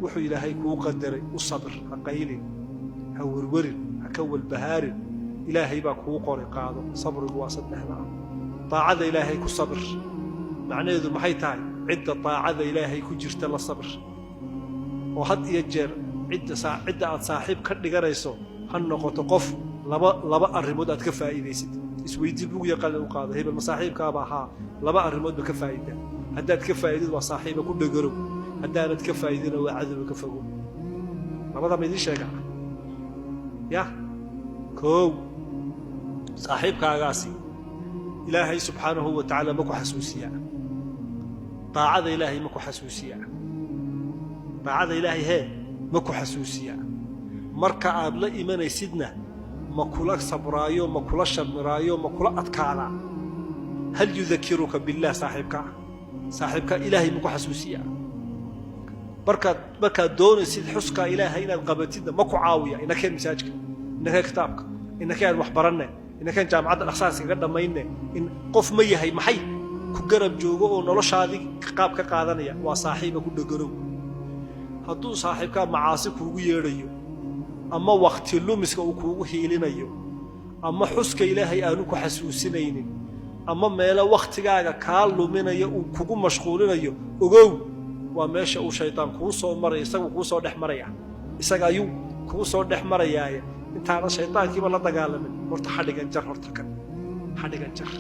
Wuxuu Ilaahay kuu qadaray u sabir, ha qaylin, ha werwerin, ha ka walbahaarin. Ilaahay baa kuu qoray, qaado. Sabrigu waa saddexdaa. Daacada Ilaahay ku sabir macnaheedu maxay tahay? Cidda daacada Ilaahay ku jirta la sabir, oo had iyo jeer cidda aad saaxiib ka dhiganayso ha noqoto qof laba arrimood aad ka faa'iidaysid. Isweydii, buug iyo qalin u qaado: hebel ma saaxiibkaaba ahaa? Laba arrimoodba ka faa'iidaa. Haddaad ka faa'iidid, waa saaxiiba, ku dheganow. Haddaanad ka faa'iidina, waa cadowba, ka fogow. Labada ma idiin sheegaa? Ya koow, saaxiibkaagaasi Ilaahay subxaanahu wa tacaala ma ku xasuusiyaa? Daacada Ilaahay ma ku xasuusiyaa? Daacada Ilaahay hee ma ku xasuusiyaa? Marka aad la imanaysidna, ma kula sabraayo, ma kula shamiraayo, ma kula adkaadaa? Hal yudakiruka billaah saaxiibkaa? Saaxiibkaa Ilaahay ma ku xasuusiyaa? Markaad doonaysid xuskaa Ilaahay inaad qabatidna, ma ku caawiya? Inakeen masaajka, inakeen kitaabka, inakeen wax baranne, inakeen jaamacadda dhaqsaas kaga dhammayne. In qof ma yahay maxay ku garab joogo oo noloshaadii qaab ka qaadanaya, waa saaxiiba, ku dheganow. Hadduu saaxiibkaa macaasi kuugu yeedhayo, ama wakti lumiska uu kuugu hiilinayo, ama xuska Ilaahay aanu ku xasuusinaynin, ama meelo wakhtigaaga kaa luminayo uu kugu mashquulinayo, ogow, waa meesha uu shaydaan kuu soo maraya. Isagu kuu soo dhex maraya, isaga ayuu kuu soo dhex marayaaye. Intaanan shaydaankiiba la dagaalamin, horta xadhigan jar, horta kan xadhigan jar.